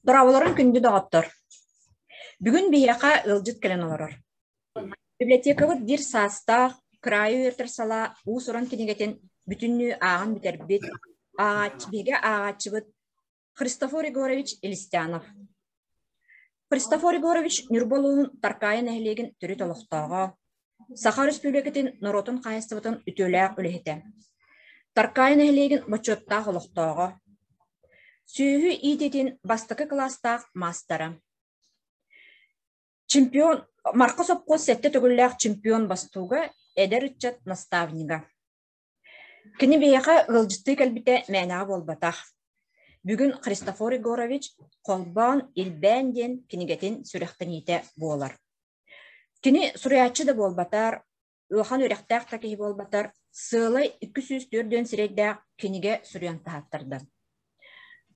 Дорооболорун күндү доҕоттор! Бүгүн биһиэхэ ыалдьыт кэлэн олорор. Библиотекабыт биир саастаах, кыраайы үөрэтэр салаа уус-уран кинигэтин бүтүннүү ааҕан бүтэрбит, ааҕааччы биһиги ааҕааччыбыт Христофор Егорович Илистянов. Христофор Егорович Ньурба улууһун Таркаайы нэһилиэгин төрүт олохтооҕо, Саха Өрөспүүбүлүкэтин норуотун хаһаайыстыбатын үтүөлээх үлэһитэ, Таркаайы нэһилиэгин бочуоттаах олохтооҕо, сүөһү иитиитин бастакы кылаастаах маастара. Чемпион Марха сопхуос сэттэ төгүллээх чемпион бастууга, эдэр ыччат наставнига. Кини биһиэхэ ыалдьыттыы кэлбитэ мээнэҕэ буолбатах. Бүгүн Христофор Егорович «Холбоон илбээн» диэн кинигэтин сүрэхтэниитэ буолар. Кини суруйааччы да буолбатар, улахан үөрэхтээх да киһи буолбатар, сыалай 204 сирэйдээх кинигэ суруйан таһааттарда.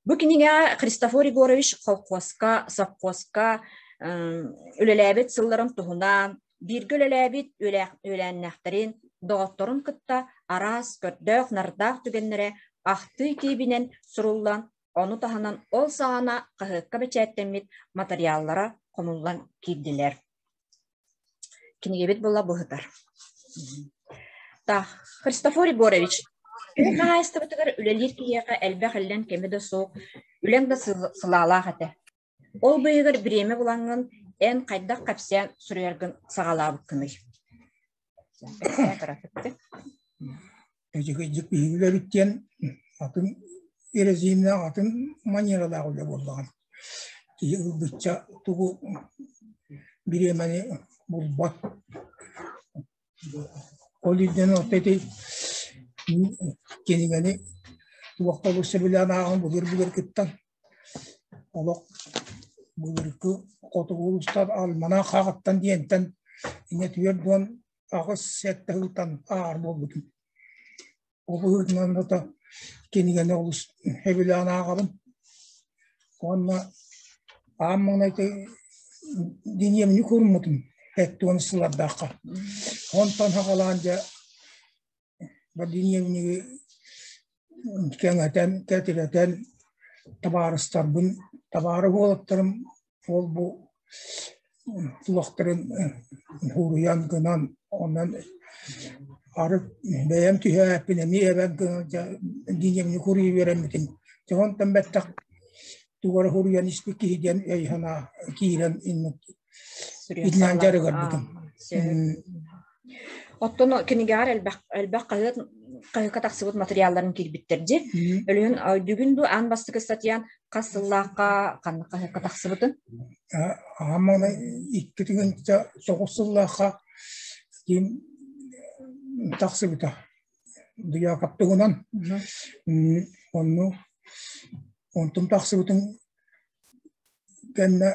Бу кинигэҕэ Христофор Егорович холкуоска, совхозка үлэлээбит сылларын туһунан, бииргэ үлэлээбит үөлээннээхтэрин, доҕотторун кытта араас көрдөөх-нардаах түгэннэрэ ахтыы киэбинэн суруллан, ону таһынан ол саҕана хаһыакка бэчээттэммит матырыйааллара хомуллан киирдилэр. Кинигэбит була быһытар. Так, Христофор Егорович, тыа хаһаайыстыбатыгар үлэлиир киһиэхэ элбэх иллэҥ кэмэ да суох, үлэҥ да сылаалаах этэ. Ол быыһыгар бириэмэ булаҥҥын эн хайдах кэпсээн суруйаргын саҕалаабыккыный? Эдьигэйдик биһиги диэн атын режимнээх, атын манералаах үлэ буоллаҕын. Киһи ылбычча тугу бириэмэни булбат. Ол үрдүнэн орто ити кинигэни туохха олус сөбүлээн ааҕан былыр-былыргыттан олох былыргы хотугу улуустар альманах хаҕыттан диэнтэн инньэ 48-7 сылтан ааҕар буолбутум. Ол быһыытынан ото кинигэни олус сөбүлээн ааҕабын. Уонна аан маҥнай диниэмньи куруммутум 70 сыллардаахха. Онтон саҕалаан дьэ диниэмньиги кэҥэтэн, кэтирэтэн табаарыстарбын, табаарыс уолаттарым ол-бу туохтарын уһуруйан гынан онон арыт бэйэм түһээппин эмиэ эбэн гынан диниэмньи куруйа үөрэммитим. Дьэ онтон бэттэх тугу эрэ уһуруйан испит киһи диэн өй-санаа киирэн инник итинэн дьарыгырбытым. Оттон кинигэҕэр элбэх элбэх хаһыат хаһыакка тахсыбыт материалларын киирбиттэр дии. Өлүөн бүгүн бу аан бастакы ыстатыйан хас сыллаахха ханнык хаһыакка тахсыбытын? Аҕам 2009 сыллаахха ким тахсыбыта. Дуйаакап туһунан. Онну онтум тахсыбытын кэннэ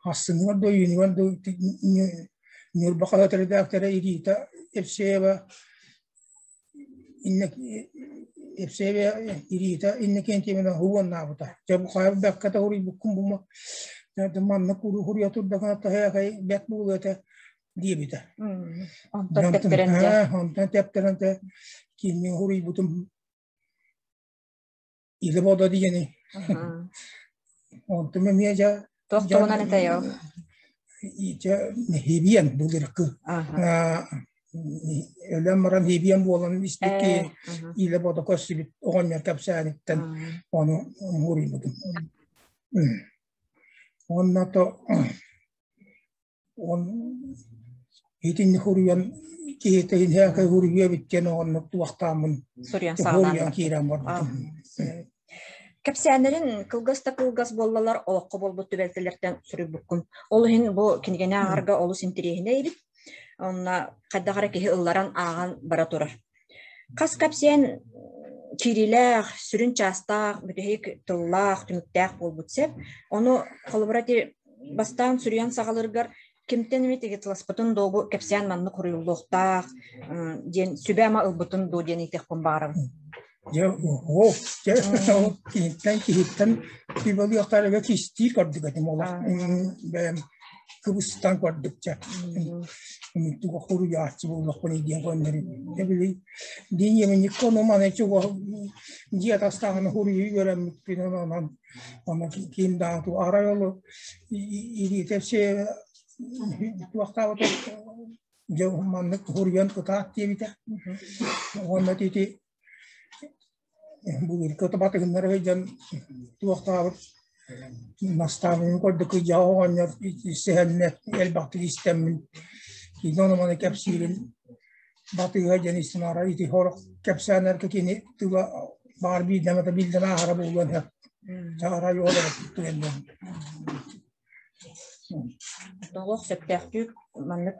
Ахсынньыгар да ыйынньыгар да Ньурба хаһыат редактора Ирита Евсеева Евсеева Ирита Иннокентьевна уоннаабыта. Дьэ бу хайа бэккэ да уруйбуккун бума маннык уруйа турдахына таһыахай бэт буолуо этэ диэбитэ. Онтон тэптэрэн Онтон тэптэрэн кииннин уруйбутум Илэ бодо диэни. Онтум эмиэ дьэ Туох туһунан этэй ол? Дьэ хибиэн былыргы. Өлөн баран хибиэн буолан испикки илэ бодо көрсүбүт оҕонньор кэпсээниттэн ону уруйбутум. Онно то Он итинник уруйан киһитэ иһээкэ уруйуо эбит диэн оҕоннук туохтааммын Суруйан уруйан киирэн барбытым. Кэпсээннэрин кылгас да кылгас буоллалар олоххо буолбут түбэлтэлэртэн суруйбуккун. Ол иһин бу кинигэни ааҕарга олус интэриэһинэй эбит. Онно хайдах эрэ киһи ылларан ааҕан бара турар. Хас кэпсээн киириилээх, сүрүн чаастаах, бүтэһик тыллаах, түмүктээх буолбут сөп. Ону холобура ити бастаан суруйан саҕалыыргар кимтэн эмит ыйыталаспытын дуу, бу кэпсээн маннык хоруйуллуохтаах диэн сүбэ-ама ылбытын дуу диэн ыйытыахпын баҕарабын. Дьэ, оо, дьэ, ол киһиттэн киһиттэн сүбэлиэхтэргэ кистии көрдүк этим олох бэйэм кыбыстан көрдүк дьэ. Туга хуруйааччы буоллахпын диэн көннөрү. Дьэ били диниэминникке ону маны чуга дьиэ тастааҕына хуруйу үөрэммиппин онон онно ким даҕаны арай ол илиитэ все туохтаабыт дьэ маннык хуруйан кытаат диэбитэ. Уонна ити Былыргы батыһыннара сылдьан туохтаабыт настаабынньык курдук кыдьаҕа оҕонньор сэһэннэ элбэхтик истэммин кини ону-маны кэпсиирин батыһа диэн истэн арай ити сорох кэпсээннэргэ кини тыла баар биирдэ эмэтэ биллэн ааһара буолуон сөп. Арай ол эрэ түгэннэр. Олох сөптөөхтүк маннык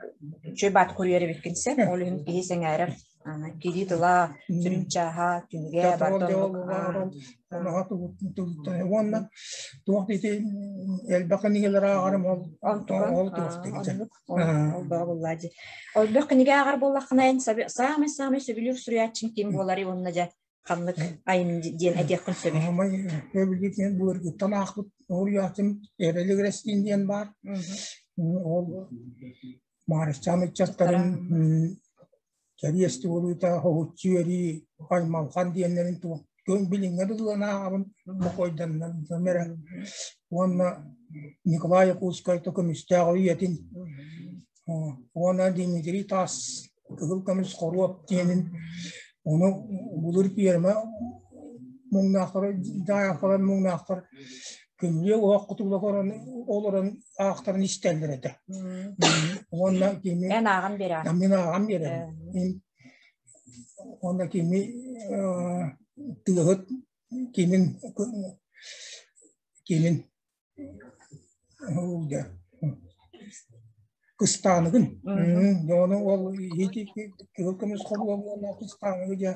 үчүгэй баат куруйар эбиккин сөп. Ол иһин киһи сэҥээрэр. Кирии тыла, сүрүн чааһа, түмүгэ барыта оннук. Уонна туох ити элбэх кинигэлэр ааҕарым ол ол туох Ол бөҕө буоллаа дии. Элбэх кинигэ ааҕар буоллаххына эн саамай-саамай сөбүлүүр суруйааччыҥ ким буоларый уонна дьэ ханнык айымньы диэн этиэххин сөбүй? Аһамай сөбүлүүр диэн былыргыттан аахпыт суруйааччым Эрэли Грестин диэн баар. Ол Маарыччаан ыччаттарын кэриэс туолуута хоһуччу үөрүү аймалҕан диэннэрин туох билиҥҥэ дылы ааҕабын бокойданнан эрэ уонна Николай Якутскай көмүстээх үйэтин уонна Дмитрий Таас Кыһыл көмүс хоруоп диэнин ону былыр пиэрмэ муҥнаахтара даайахтара муҥнаахтар күннүө уһах кутула корон олорон аахтарын истэллэр этэ. Уонна кини Эн ааҕан биэрэҕин. Мин ааҕан биэрэбин. Уонна кини тыаһыт кимин кимин Кыстааныгын. Ону ол ити кыһыл көмүс хобуолуона кыстааныгы дьэ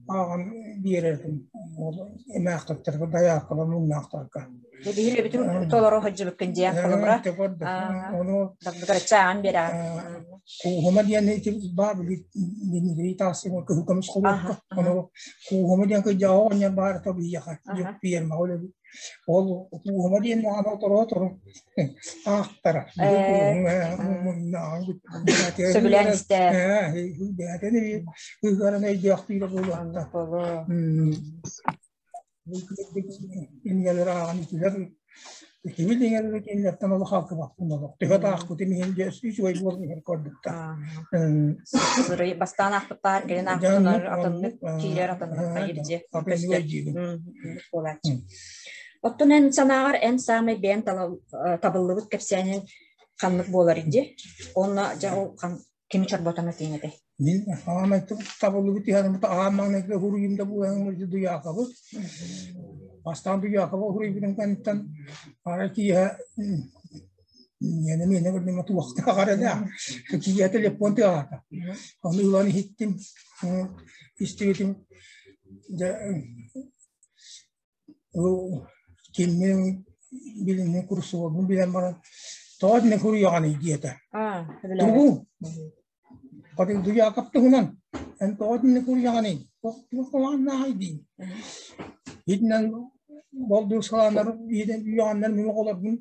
ааҕан биэрэрим. Ол эмээхтэргэ дайааккалар муҥнаахтарга. Биһиги эбитин толоро сылдьыбыккын диэн холобура. Ону дабдыгараччы ааҕан биэрэҕин. Кууһума диэн ити баар били таассыма кыһыл көмүс хобуокка. Ону кууһума диэн кыдьаҕа оҕонньор баар тобийяха. Дьүппиэрмэ ол эбит. Ол кууһума диэн аана оторо-оторо аахтара. Сөбүлээн истэ. Бэйэтин ыһыгарын өйдөөхтүүрэ буолуохта. Кинигэлэр ааҕан итилэр Кими диҥэргэ кинилэртэн олох хаалкыбаппын олох. Төһө да аахпытым иһин дьэ үчүгэй буолан иһэр көрдүктэр. Сырый бастаан аахпыттаар, кэлин аахпытынар атыннык киирэр атыннык хайыр дьиэ көстөр буолааччы. Оттон эн санааҕар эн саамай бэйэн табыллыбыт кэпсээнин ханнык буолар дии? Онно дьэ ол кими чорботон этиэҥ этэй? Мин аамай табыллыбыт иһэрим аам маҥнайгы хуруйум да буолан Дуйаакабы. Бастаан Дуйаакабы хуруйбутун кэнниттэн ара киэһэ миэнэ миэнэ көрдүм туохтааҕар элэ киэһэ телефон тыаһаата. Ону ылан иһиттим, истибитим дьэ Киммин билиҥҥи курсуобун билэн баран тоҕо итинник суруйаҕыный диэтэ. Тугу? Дуйаакап туһунан эн тоҕо итинник суруйаҕыный? Туох куһаҕаннааҕый диин. Итинэн болдук салааннар үөҕэннэр мин оҕолорбун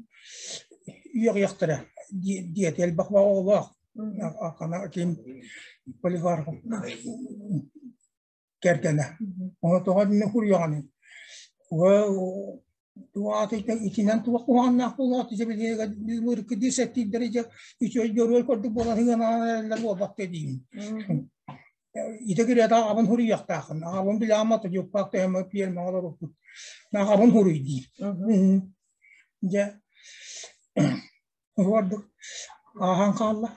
үөҕүөхтэрэ диэтэ элбэх оҕолоох. Акана ким Полигарх кэргэнэ. Ону тоҕо итинник суруйаҕыный? Итинэн туох куһаҕаннаах буолуох дии сэттиирдэри дьэ үчүгэй дьоруой курдук буолан ыҥыраан эрэллэр буолбакка диибин. Ити кириэт аҕабын суруйуохтааххын. Аҕабын билэҕин дьуккаах төһөмө пиэрмэҕэ олорбуппут. Аҕабын суруй диир. Дьэ ордук ааһан хаалла.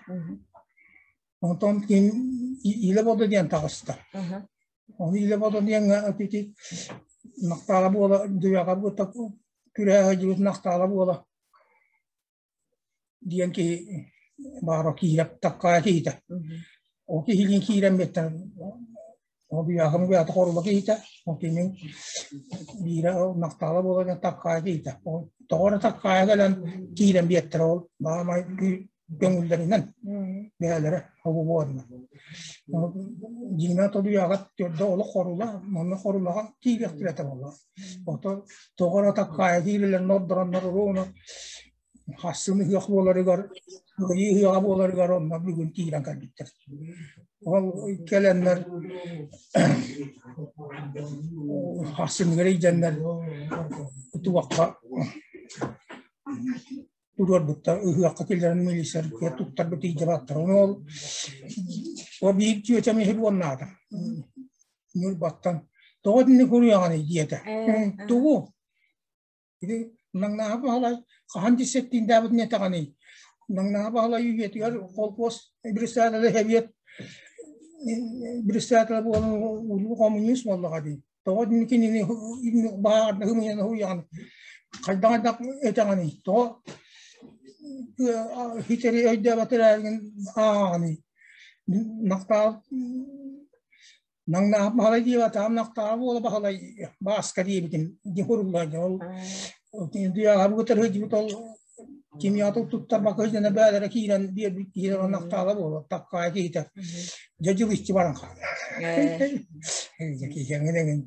Онтон ким илэ бодо диэн таҕыста. Ону илэ бодо диэҥҥэ ити нахтаала буола дүйэҕэ буота күрээһэ дьыбыт нахтаала буола диэн киһи баара киирэ таккаайа киһитэ. Ол киһилиин киирэн биэттэн ол дүйэҕин бэйэтэ хорула киһитэ. Ол кини биирэ ол нахтаала буола диэн таккаайа киһитэ. Ол тоҕо эрэ таккаайа кэлэн киирэн биэттэрэ ол баамай. Көҥүллэринэн бэйэлэрэ обобуонна. Дьиҥинэн толуйаҕат төрдө олох хорула, манна хорулаҕа киириэхтэрэ этэ буолла. Ото тоҕо эрэ таккаайа киирэллэрин ордороннор уруона хассын ыһыах буоларыгар, кыайыы ыһыаҕа буоларыгар онно бүгүн киирэн кэлбиттэр. Ол кэлэннэр хасыныгар илдьэннэр туохха туруорбуттар ыһыахха киллэрэн милицияларга туттарбыт илдьэ Ону ол ол биир чүөчэм иһи буоннаата. Ньурбаттан тоҕо итинник суруйаҕыный диэтэ. Тугу? Ити Наҥнааһы Баһылай хаһан дьиссэттииннээбитин этэҕиний? Наҥнааһы Баһылай үйэтигэр холкуос председателэ сэбиэт председателэ буолан улуу коммунист буоллаҕа дии. Тоҕо кинини баһаарда ымыйан уйаҕын хайдах этэҕиний? Тоҕо хитэри өйдөөбөт эрээригин ааҕаҕыный? Нахтаал Наҥнаах Баһылай диэбэтэҕим, Нахтааҕа буола Баһылай Бааска диэбитим дии хуруллар ол Дүйэҕэ сылдьыбыт ол кимиятыл туттарбакка сылдьан бээлэрэ киирэн биэрбит киһи ол Нахтаала буола таккаайа киһитэ дьэ дьыл иччи баран хаалла. Дьэ киһиэҥин эҥин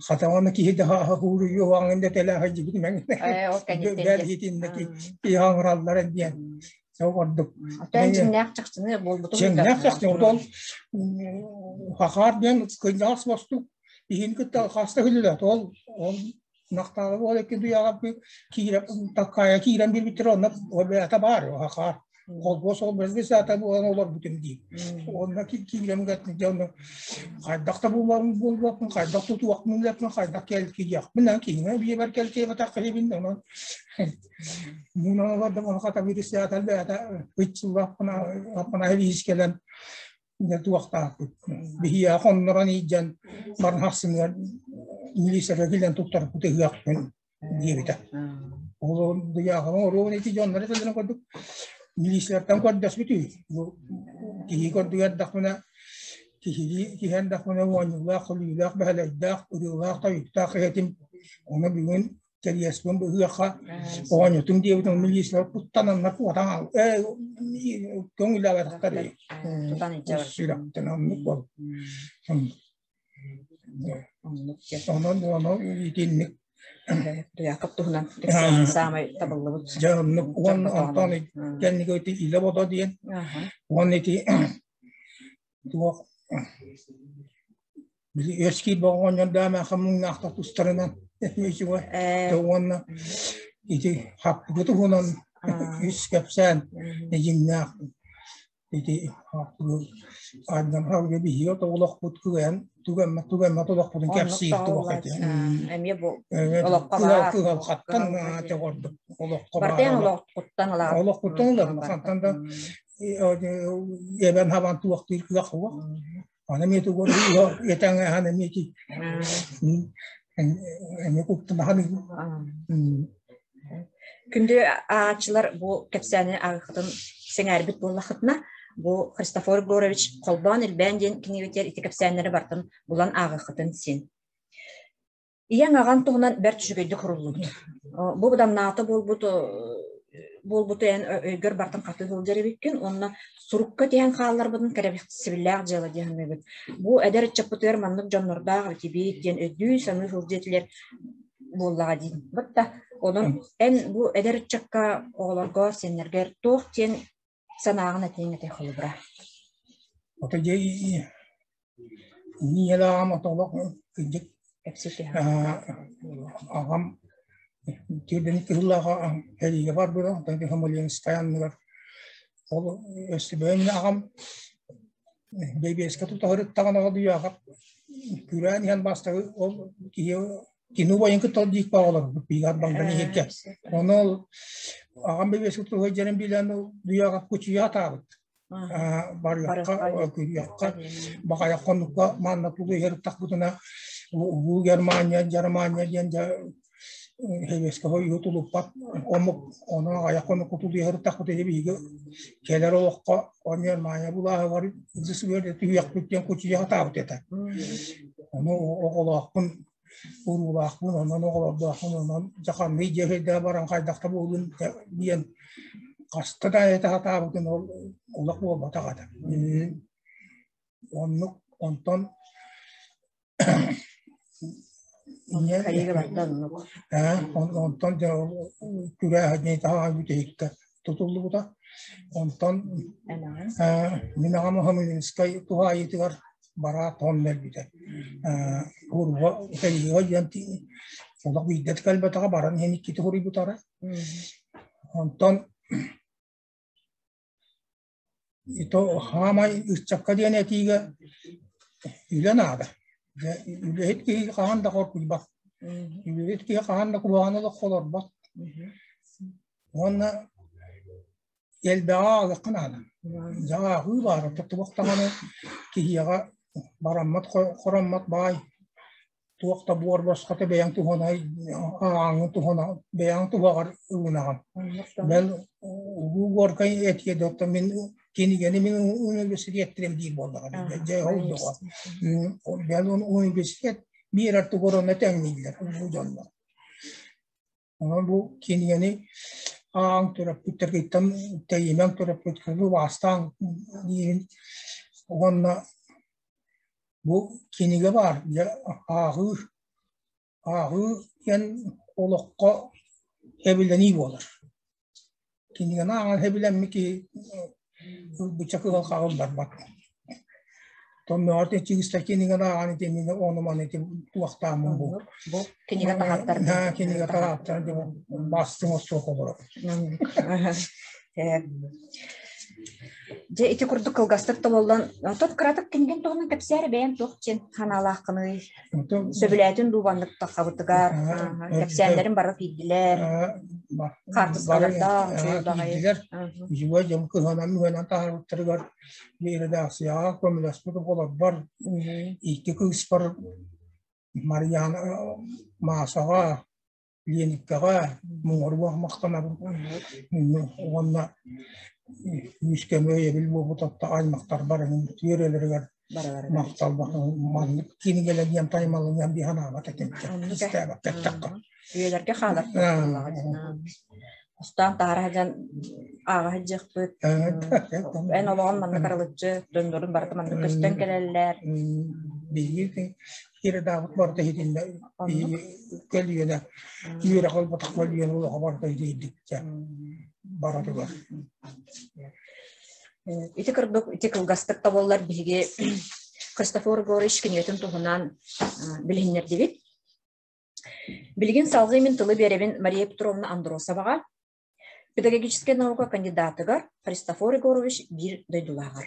хата уонна киһи да һууруйуоҕаҥын да тэлээ сылдьыбытым эҥин бэл иһитиннэ киһи аҥыраллар диэн Ол ордук. Оттон дьиҥнээх чахчыны буолбутун Дьиҥнээх чахчы ол хахаар диэн кыйдаҕас бостук иһин кытта хаста хүлүлэт ол ол нахтаалы буол икки дуйаҕа киирэ таккаайа киирэн биэрбиттэр онно ол бэйэтэ баар хахаар холбуос ол бэйэтэ буолан олорбутум дии онно киирэн дьону хайдах да буолбаппын хайдах тутуохпун билэппин хайдах кэлкийиэхпин киһиҥэ биэбэр кэлкийбэтэх киһибин онон Мунаалар да хата председатель бэйэтэ ыйтсыллаахпына аппана илиис кэлэн туохтаахпыт. Биһиэхэ хоннорон иидьэн баран хахсыныгар милициялар килэн туттарбыт ыһыахпын диэбитэ. Ол дыйааҕым оруон ити дьоннор этэллэрин курдук милициялартан көрдөспүт үһү. Бу киһи көрдүгэрдэхпинэ киһилии киһи оонньуулаах, хөлүүлээх, бэһэлэйдээх, ырыалаах, тойуктаах этим. Ону бүгүн кэриэспин быһыаха оонньотум диэбитим милициялар куттананнар куотан көҥүлээбэтэхтэр сүрэхтэн оннук бол онон ону итинник Яков туһунан саамай табыллыбыт дьэ оннук уонна онтон кэннигэ ити илэ бодо диэн уонна ити туох Били үөс киирбэх оҕонньордоох муҥнаахтар тустарынан үчүгэй уонна ити хаппыгы туһунан үс кэпсээн дьиҥнээх ити хаппыгы аннан халга биһиги олохпут кыайан түгэммэт түгэммэт олохпутун кэпсиир туох этэ эмиэ бу олоххо баар кыһалҕаттан ордук олоххо баар олохпуттан ылар олохпуттан ылар хантан да эбэн хабан туохтуур кыах суох Аны эмиэ тугу этэн эмиэ ки эмиэ куттанахан Күндү ааҕааччылар бу кэпсээни ааҕыаххытын сэҥээрбит буоллаххытына, бу Христофор Егорович Холбоон Илбээн диэн кинигэтигэр ити кэпсээннэри барытын булан ааҕыаххытын син. Ийэҥ аҕаҥ туһунан бэрт үчүгэйдик суруллубут. Бу быданнаата буолбут буолбуту эн өйгөр бартан хатыы сылдьар эбиккин уонна сурукка тиһэн хаалларбытын кэрэхсэбиллээх дьыала дии саныыбыт. Бу эдэр ыччаппытыгар маннык дьоннордоох этибит диэн өйдүү-саныы сылдьыа этилэр буоллаҕа дии. Батта онон эн бу эдэр ыччакка оҕолорго, сиэннэргэр туох диэн санааҕын этиэҥ этэй холобура? Ото дьэ ийэлээҕим отолох кырдьык аҕам тиэрдэн кыһыллааҕа сэриигэ барбыта онтон Хамаленскай анныгар ол өстөбөөн аҕам бэбиэскэ тута сырыттаҕына одуйааҕа күрээн иһэн бастакы ол киһи Кини убайын кытта ол диик баҕалар биир банган иһиргэ. Ону ол аҕам бэбиэскэ тута сылдьарын билэн дуйаҕа кучуйа атаабыт. Барыахха, күрүөххэ, баҕайах хонукка манна тулу иһэр тахпытына Улуу Германия, Германия диэн дьэ Хэбиэскэ хойуу тулуппат омук ону аҕайах хонукка тулуйар тахпыт биһиги кэлэр олоххо он Германия булааһыгар түһүөхпүт диэн кучуйа сатаабыт этэ. Ону оҕолоохпун уруулаахпын, онон оҕолордоохпун, онон дьаханныы дьиэ баран хайдах да буолун диэн. Хаста да этэ сатаабытын ол олох буолбатах этэ. Оннук онтон Хайыга барда оннук. Онтон дьэ ол күрээһини таһаҕа бүтэһиккэ тутуллубута. Онтон мин аҕам Хмельницкай туһаайыытыгар бараат тон бэрбитэ. Урба кэлиигэ диэн олох биирдэ кэлбэтэҕэ баран иһэн иккитэ хоруйбутара. Онтон ито хаамай ыччакка диэн этиигэ үлэ наада. Үлэһит киһи хаһан да хоргуйбат. Үлэһит киһи хаһан да куһаҕаны олоххо олорбот. Уонна элбэҕи аҕалыахха наада. Дьэ ааҕыы баара, туох даҕаны киһиэхэ бараммат, хороммот баай туох да буор босхото бэйэҥ туһунай ааҥҥын туһуна бэйэҥ туһаҕар ылынаҕын. Бэл улуу Горкай этиэ да мин кинигэни мин университеттэрим диир буоллаҕа. Дьэ ол доҕор. Бэл университет биэрэр тугар онно тэҥнииллэр улуу дьоннор. Онон бу кинигэни ааҥ төрөппүттэргиттэн тэйимэҥ төрөппүттэргэ убаастааҥ диирин уонна бу кинигэ баар дьэ ааҕыы ааҕыы диэн олоххо эбилэнии буолар. Кинигэни ааҕан эбилэммит киһи ылбычча кыһалҕаҕын барбат. Тонноҕор чыыста кинигэни ааҕан ити мин ону маны ити туохтааммын бу. Бу кинигэ таһааттар. Кинигэ таһааттар бастыҥ остуох олорор. Дьэ ити курдук кылгастык тобуллан, тот кыратык кинигин туһунан кэпсээр бэйэм туох диэн ханаалааххыный? Сөбүлээтин дуу баннык таххабытыгар, кэпсээннэрин бары киирдилэр, хаартыскалардаах, үчүгэй баҕайы. Үчүгэй дьон кыһанан-мүһэнэн таһаарбыттарыгар редакцияҕа көмөлөспүт оҕолорбор, икки кыыспар Марьяна Маасаҕа, Лениккэҕэ муҥуруох махтанабын уонна күүс-көмө өйөбүл буолбут аймахтарбар үөрэлэригэр махтал маннык кинигэлэниэм таймалыныам дии санаабат этим истээбэккэ эттэххэ үйэлэргэ хаалар Хостоон таһара сылдьан ааҕа сылдьыахпыт. Эн олоҕун маннык арылыччы, дьоннорун барыта маннык көстөн кэлэллэр. Биһиги киридаабыт барыта иһитиннэ биһиги көлүөнэ үөрэх ылбатах көлүөнэ олоҕо барыта иһитийдикчэ баратыгар. Ити курдук ити кылгастык да буоллар биһиги Христофор Егорович кинигэтин туһунан билиһиннэрдибит. Билигин салгыы мин тылы биэрэбин Мария Петровна Андросоваҕа, педагогическай наука кандидатыгар Христофор Егорович биир дойдулааҕар.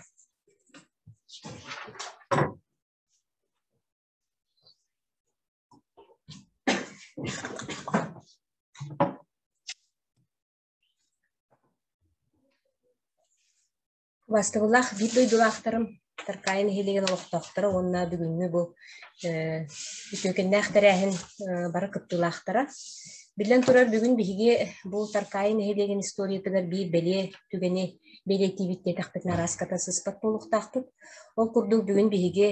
Убаастабыллаах биир дойдулаахтарым, Таркаайы нэһилиэгин олохтоохторо уонна бүгүҥҥү бу үтүөкэннээх тэрээһин бары кыттыылаахтара. Биллэн турар, бүгүн биһиги бу Таркаайы нэһилиэгин историятыгар биир бэлиэ түгэни бэлиэтиибит диэтэхпитинэ арааската сыспат буолуохтаахпыт. Ол курдук бүгүн биһиги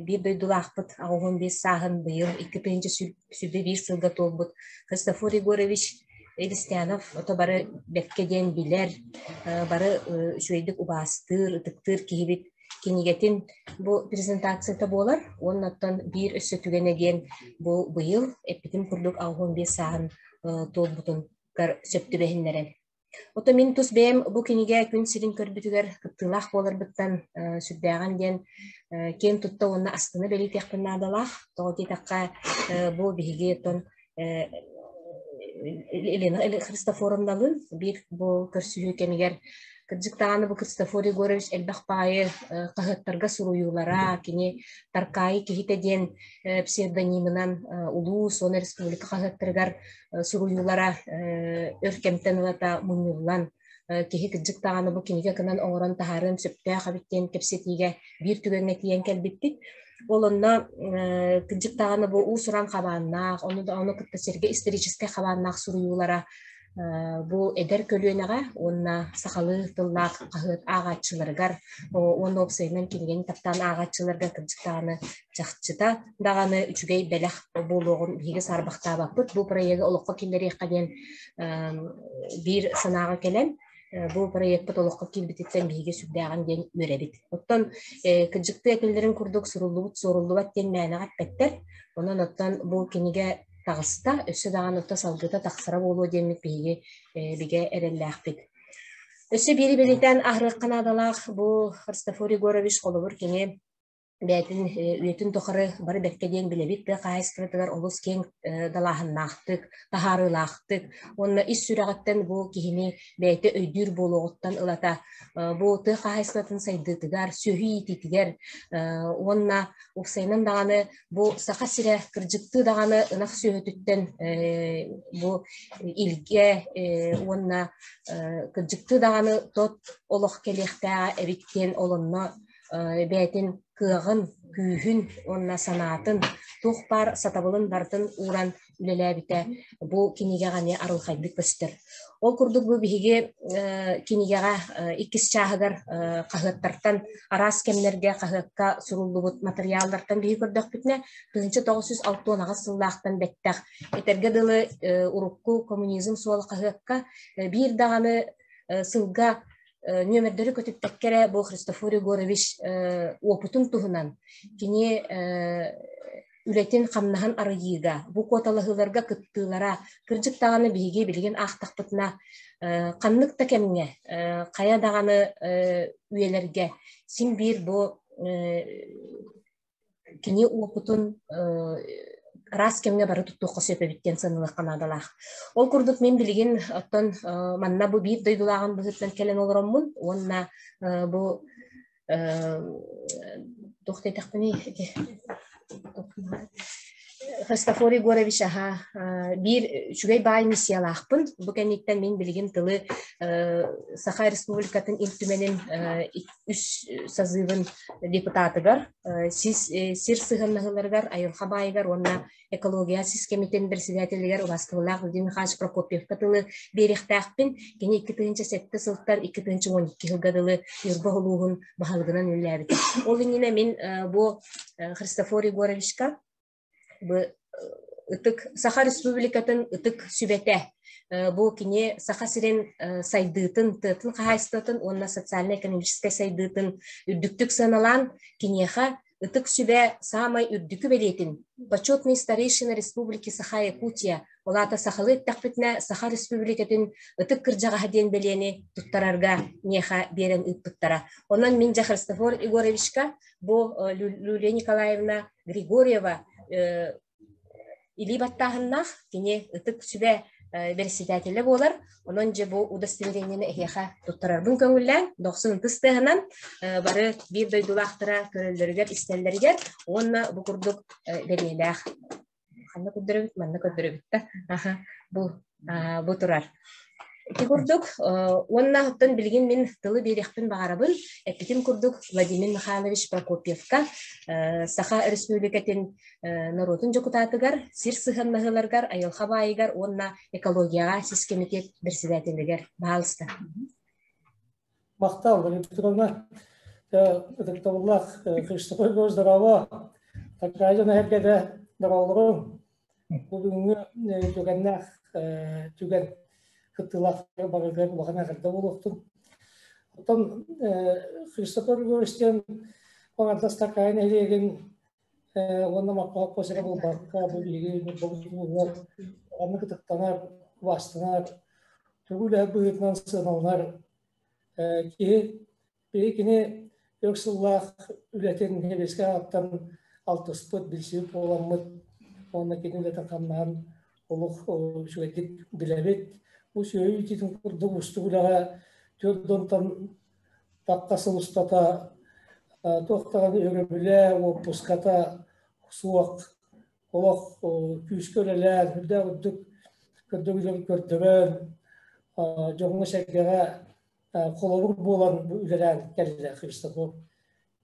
биир дойдулаахпыт 85 сааһын быйыл 2021 сылга туолбут Христофор Егорович Эдистянов ото бары бэркэ диэн билэр, бары үчүгэйдик убаастыыр, ытыктыыр киһибит кинигэтин бу презентацията буолар. Уонна оттон биир өссө түгэнэ диэн бу быйыл эппитим курдук 85 сааһын туолбутугар сөп түбэһиннэрэн. Ото мин тус бэйэм бу кинигэ күн сирин көрбүтүгэр кыттыылаах буоларбыттан сүрдээҕин диэн киэн тутта уонна астына бэлиэтиэхпин наадалаах. Тоҕо диэтэххэ, бу биһиги оттон Елена Христофоровналыын биир бу көрсүһүү кэмигэр кырдьык даҕаны бу Христофор Егорович элбэх баайы хаһыаттарга суруйуулара, кини Таркаайы киһитэ диэн псевдонимынан улуус уонна республика хаһыаттарыгар суруйуулара өр кэмтэн ылата мунньуллан киһи кырдьык даҕаны бу кинигэ гынан оҥорон таһаарыан сөптөөх эбит диэн кэпсэтиигэ биир түгэҥҥэ тиийэн кэлбиппит. Ол онно кырдьык даҕаны бу уус-уран хабааннаах, ону да ону кытта сэргэ историческай хабааннаах суруйуулара бу эдэр көлүөнэҕэ уонна сахалыы тыллаах хаһыат ааҕааччыларыгар уонна уопсайынан кинигэни таптаан ааҕааччыларга кырдьык даҕаны чахчыта даҕаны үчүгэй бэлэх буолуоҕун биһиги саарбахтаабаппыт. Бу проегы олоххо киллэриэххэ диэн биир санааҕа кэлэн. Бу проекпыт олоххо киирбититтэн биһиги сүрдээҕин диэн үөрэбит. Оттон кырдьыктыы этэллэрин курдук суруллубут суоруллубат диэн мээнэҕэ эппэттэр. Онон оттон бу кинигэ таҕыста, өссө даҕаны оттон салгыта тахсара буолуо диэммит биһиги бигэ эрэллээхпит. Өссө биири бэлиэтээн аһарыахха наадалаах бу Христофор Егорович холобур кини бэйэтин үйэтин тухары бары бэркэ диэн билэбит тыа хаһаайыстыбатыгар олус киэҥ далааһыннаахтык, таһаарыылаахтык уонна ис сүрэҕиттэн бу киһини бэйэтэ өйдүүр буолуоҕуттан ылата бу тыа хаһаайыстыбатын сайдыытыгар, сүөһү иитиитигэр уонна уопсайынан даҕаны бу Саха сирэ кырдьыктыы даҕаны ынах сүөһүтүттэн бу илгэ уонна кырдьыктыы даҕаны тот олох кэлиэхтээҕэ эбит диэн олонно бэйэтин кыаҕын, күүһүн уонна санаатын, туох баар сатабылын барытын ууран үлэлээбитэ бу кинигэҕэ эмиэ арылхайдык көстөр. Ол курдук бу биһиги кинигэҕэ иккис чааһыгар хаһыаттартан араас кэмнэргэ хаһыакка суруллубут матырыйааллартан биһиги көрдөхпүтүнэ 1968 сыллаахтан бэттэх этэргэ дылы урукку коммунизм суола хаһыакка биир даҕаны сылга нүөмэрдэри көтүппэккэ эрэ бу Христофор Егорович уопутун туһунан кини үлэтин хамнаһын арыйыыга, бу куоталаһыыларга кыттыылара, кырдьык даҕаны биһиги билигин аахтахпытына ханнык да кэмҥэ, хайа даҕаны үйэлэргэ син биир бу кини уопутун араас кэмҥэ бары туттуохха сөп эбит диэн сыаналыахха наадалаах. Ол курдук мин билигин оттон манна бу биир дойдулааҕым быһыытынан кэлэн олороммун уонна бу туох диэтэхпиний Христофор Егорович аха биир үчүгэй баай миссиялаахпын. Бу кэнниттэн мин билигин тылы Саха Республикатын Ил Түмэнин үс созывын депутатыгар, сир сыһыаннаһыыларыгар, айылҕа баайыгар уонна экология сис кэмитин председателигэр убастабыллаах Владимир Михайлович Прокопьевка тылы биэриэхтээхпин. Кини 2007 сылтан 2012 сылга дылы Ньурба улууһун баһылыгынан үлэлээбитэ. Ол иннинэ мин бу Христофор Егоровичка бу ытык Саха Республикатын ытык сүбэтэ бу кини Саха сирин сайдыытын, тыатын хаһаайыстыбатын уонна социально-экономическай сайдыытын үрдүктүк сыаналаан киниэхэ Ытык сүбэ саамай үрдүкү бэлиэтин Почетный старейшина Республики Саха-Якутия, ол аата сахалыы эттэхпитинэ Саха Республикатын ытык кырдьаҕаһа диэн бэлиэни туттарарга миэхэ биэрэн ыыппыттара. Онон мин дьэ Христофор Егоровичка бу Люлия Николаевна Григорьева илии баттааһыннаах кини ытык сүбэ бэрэссэдээтэлэ буолар. Онон дьэ бу удостоверениены эһиэхэ туттарарбын көҥүллээн, дохсун ытыс тыаһынан бары биир дойдулаахтара көрөллөрүгэр, истэллэригэр уонна бу курдук бэлиэлээх ханна көрдөрөбүт, манна көрдөрөбүт да. Аха, бу бу турар. Ити курдук, уонна оттон билигин мин тылы биэриэхпин баҕарабын. Эппитим курдук, Владимир Михайлович Прокопьевка Саха Өрөспүүбүлүкэтин норуотун дьокутаатыгар, сир сыһыаннаһыыларыгар, айылҕа баайыгар уонна экологияҕа сис кэмитиэт председателигэр. Баһаалыста. Махтал, Валерия Петровна. Ытыктабыллаах Христофор Егорович, здорово. Такая эһэргэтэ здороволору. Бүгүҥҥү түгэннээх түгэн кыттыылаах барыгар улахан эҕэрдэ буолуохтун. Оттон Христофор Егорович диэн аҥардас Таркаайы нэһилиэгин уонна Маппа косера буолбакка бу биһиги Ньурбабыт оннук ытыктанар, убаастанар, тугу үлэһит быһыытынан сыаналанар киһи. Биһиги кини өр сыллаах үлэтин Сэбиэскэй ааттан алтыспыт, билсибит буоламмыт уонна кини үлэтин хамнаһын олох үчүгэйдик билэбит. Бу сүөһү иитиитин курдук уустук үлэҕэ түөрт уонтан тахха сыл устата туох даҕаны өрөбүлэ, уоппуската суох олох күүскэ үлэлээн, үрдээх үрдүк көрдөбүлүн көрдөрөн, дьоҥҥо-сэргэҕэ холобур буолан үлэлээн кэллэ Христофор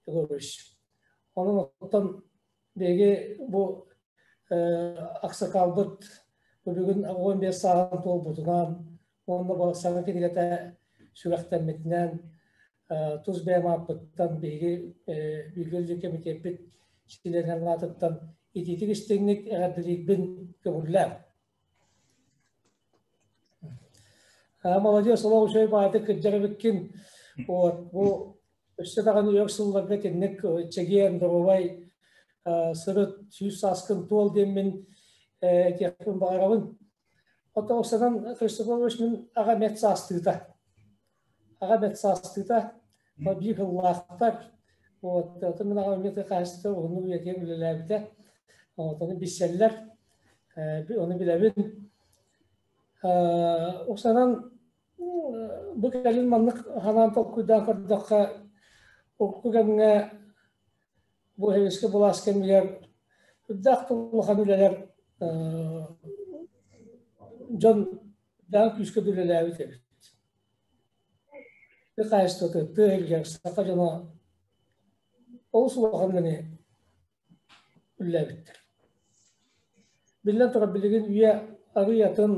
Егорович. Онон оттон биһиги бу аксакалбыт бүгүн 15 сааһын туолбутунан уонна саҥа кинигэтэ сүрэхтэммитинэн тус бэйэм ааппыттан биһиги бииргэ кэмитиэппит чилиэннэрин аатыттан итиитик истиҥник эҕэрдэлиирбин көҥүллээн. Молодец, олох үчүгэй баайдык кырдьар эбиккин. Вот, бу өссө даҕаны өр сылларга итинник чэгиэн, доруобай сырыт, сүүс сааскын туол диэммин этиэхпин баҕарабын. Ото Оксанан Христофорович мин аҕа мет саастыыта. Аҕа мет саастыыта, биир сыллаахтар. Вот, отон мин аҕам эмиэ хаһыстыта уһуннук үйэтигэр үлэлээбитэ. Вот, ону билсэллэр, ону билэбин. Оксанан бу кэлин маннык ханаан толкуйдаан көрдөххө, урукку кэмҥэ бу сэбиэскэй былаас кэмигэр үрдээх да улахан үлэлэр дьон даҕан күүскэ да үлэлээбит эбит. Тыа хаһаайыстыбата тыа иһигэр саха дьоно олус улахан үлэни үлэлээбиттэр. Биллэн турар, билигин үйэ арыый атын,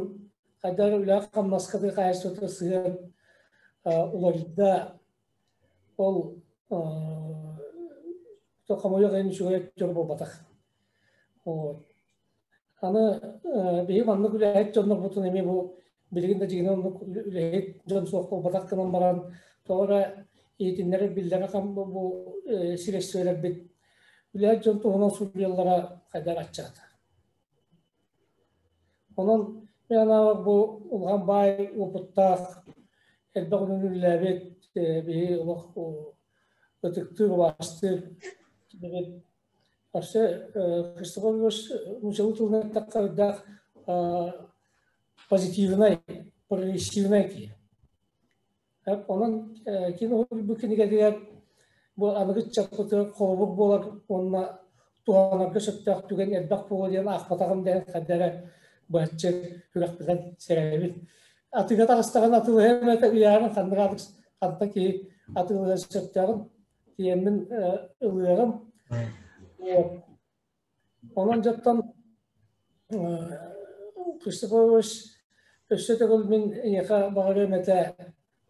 хайдах эрэ үлэҕэ-хамнаска тыа хаһаайыстыбата сыһыан уларыйда. Ол хомойуох иһин үчүгэй өттүгэр буолбатах. Вот. Аны биһиги маннык үлэһит дьоннорбутун эмиэ бу билигин да дьиҥинэн оннук үлэһит дьон суох буолбатах гынан баран тоҕо эрэ иһитиннэрэр биллэрэ бу сирэстибэлэрбит үлэһит дьон туһунан суруйаллара хайдах аччаата. Онон мен анаабар бу улахан баай уопуттаах элбэх үлэни үлэлээбит биһи олох ытыктыыр, убаастыыр киһибит Вообще, Христофор Егорович нууччалыы тылынан эттэххэ үрдээх позитивнай, прогрессивнай киһи. Онон кини бу кинигэтигэр бу аныгы ыччаппытыгар холобур буолар уонна туһанарга сөптөөх түгэн элбэх буолуо диэн аахпатаҕым диэн хайда эрэ быһаччы күрэхпитин сэрэйэбин. Атыыга таҕыстаҕына атыылаһыам этэ ыйаарын ханнык аадырыс хантан киһи атыылаһыан сөптөөҕүн тиийэммин ылыаҕым. Онон дьоттон Христофорович өссө төгүл мин эйиэхэ баҕарыам этэ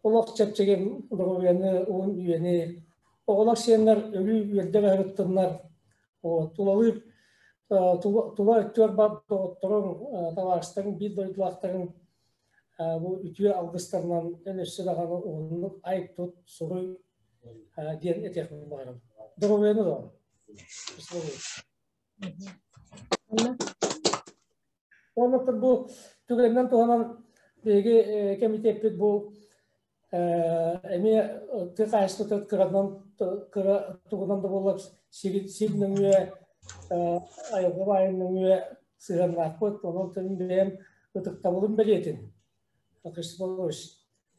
олох чэпчэки доруобуйаны, уһун үйэни, оҕолор сиэннэр өрүү үөрдэ баһырыттыннар, тулалыыр тула өттүгэр бар доҕотторуҥ, табаарыстарыҥ, биир дойдулаахтарыҥ бу үтүө алгыстарынан эн өссө даҕаны уһуннук ай-тут, суруй диэн этиэхпин баҕарабын. Доруобуйаны доҕор. Уонна бу түгэнинэн туһанан биһиги кэмитиэппит бу эмиэ тыа хаһаайыстыбата кыранан кыра тугунан да буоллар сир нөҥүө айылҕа баайын нөҥүө сыһыаннаахпыт. Онон мин бэйэм ытыктабылым бэлиэтин Христофорович,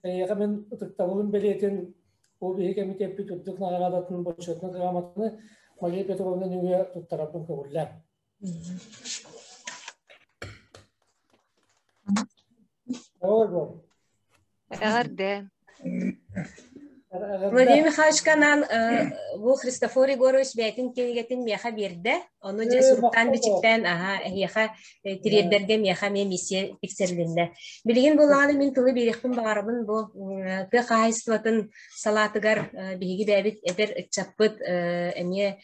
эйиэхэ мин ытыктабылым бэлиэтин бу биһиги кэмитиэппит үрдүк наҕараадатын бочуотунай грамотаны Мария Петровна нөҥүө туттарарбын көҥүллээн. Эҕэрдэ. Владимир Михайловичка анаан бу Христофор Егорович бэйэтин кинигэтин миэхэ биэрдэ. Ону дьэ суруктаан бичиктээн аһа эһиэхэ тириэрдэргэ миэхэ эмиэ миссия тиксэрилиннэ. Билигин буоллаҕына мин тылы биэриэхпин баҕарабын бу тыа хаһаайыстыбатын салаатыгар биһиги бэйэбит эдэр ыччаппыт эмиэ